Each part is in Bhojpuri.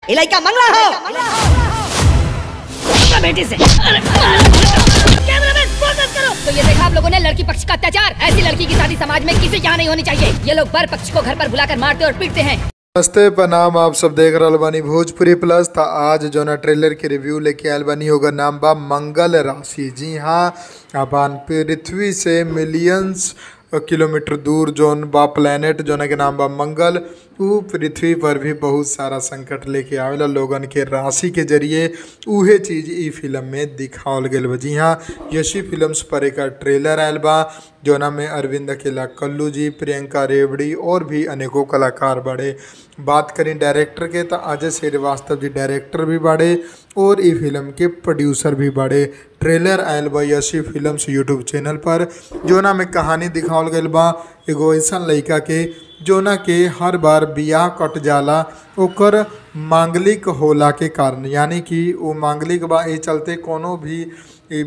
ये लड़का मंगला हो बेटी से। कैमरामैन फोकस करो। तो ये देखा आप लोगों ने लड़की पक्ष का अत्याचार। ऐसी लड़की की शादी समाज में किसी यहाँ नहीं होनी चाहिए। ये लोग बर पक्ष को घर पर बुलाकर मारते और पीटते हैं। नमस्ते प्रणाम, आप सब देख रहा बानी भोजपुरी प्लस। था आज जो ना ट्रेलर के रिव्यू लेके आयल बानी होगा नाम बा मंगल राशि। जी हाँ, अपन पृथ्वी से मिलियंस किलोमीटर दूर जोन बा प्लेनेट जोन के नाम बा मंगल, उ पृथ्वी पर भी बहुत सारा संकट लेके आवेला लोगन के राशि के जरिए। उहे चीज़ ई फिल्म में दिखावल गइल बा। जी हाँ, यशी फिल्म्स पर एक ट्रेलर आयल बा जोना में अरविंद अकेला, कल्लू जी, प्रियंका रेवड़ी और भी अनेकों कलाकार बड़े। बात करें डायरेक्टर के तो अजय श्रीवास्तव जी डायरेक्टर भी बड़े और ई फिल्म के प्रोड्यूसर भी बड़े। ट्रेलर आयल बा यशी फिल्म्स यूट्यूब चैनल पर जोना में कहानी दिखावल गइल बा एगो ऐसा लड़का के जोना के हर बार बियाह कट जाला ओकर मांगलिक होला के कारण, यानी कि वो मांगलिक बा ए चलते कोनो भी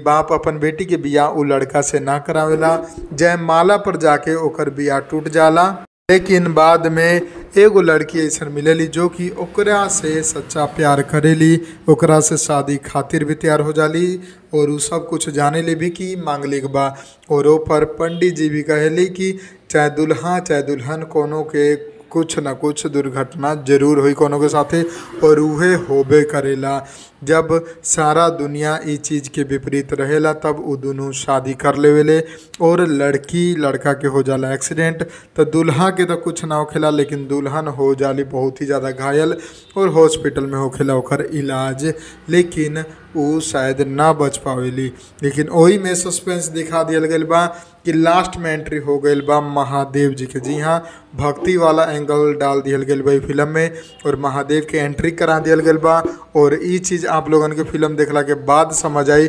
बाप अपन बेटी के बियाह उ लड़का से ना करावेला। जयमाला पर जाके ओकर बियाह टूट जाला, लेकिन बाद में एगो लड़की ऐसा मिलेली जो कि ओकरा से सच्चा प्यार करेली, ओकरा से शादी खातिर भी तैयार हो जाली और उ सब कुछ जाने ले भी कि मांगलिक बा। और ओ पर पंडित जी भी कहेली कि चाहे दुल्हा चाहे दुल्हन कोनो के कुछ न कुछ दुर्घटना जरूर हुई कोनो के साथे और उहे होबे करेला। जब सारा दुनिया ई चीज़ के विपरीत रहेला तब उ दोनों शादी कर लेवेले और लड़की लड़का के हो जाला एक्सीडेंट, तो दुल्हा के तो कुछ ना होखेला लेकिन दुल्हन हो जाली बहुत ही ज़्यादा घायल और हॉस्पिटल में होखेला ओकर इलाज, लेकिन उ शायद ना बच पावेली। लेकिन वही में सस्पेंस दिखा दिया गया बा कि लास्ट में एंट्री हो गई बा महादेव जी के। जी हाँ, भक्ति वाला एंगल डाल दिया गया बा फिल्म में और महादेव के एंट्री करा दिया गया बा। और ई चीज़ आप लोगन के फिल्म देखला के बाद समझ आई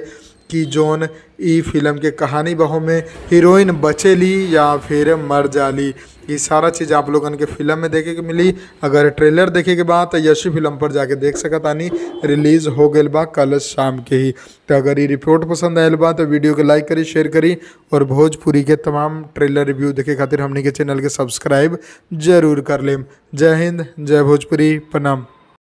कि जोन ई फिल्म के कहानी बहो में हीरोइन बचेली या फिर मर जाली, ये सारा चीज़ आप लोगन के फिल्म में देखे के मिली। अगर ट्रेलर देखे के बाद तो यशी फिल्म पर जाके देख सकतानी, रिलीज़ हो गइल बा कल शाम के ही। तो अगर ये रिपोर्ट पसंद आयल बा तो वीडियो के लाइक करी, शेयर करी और भोजपुरी के तमाम ट्रेलर रिव्यू देखे खातिर हमनी के चैनल के सब्सक्राइब जरूर कर लेम। जय हिंद, जय भोजपुरी, प्रणाम।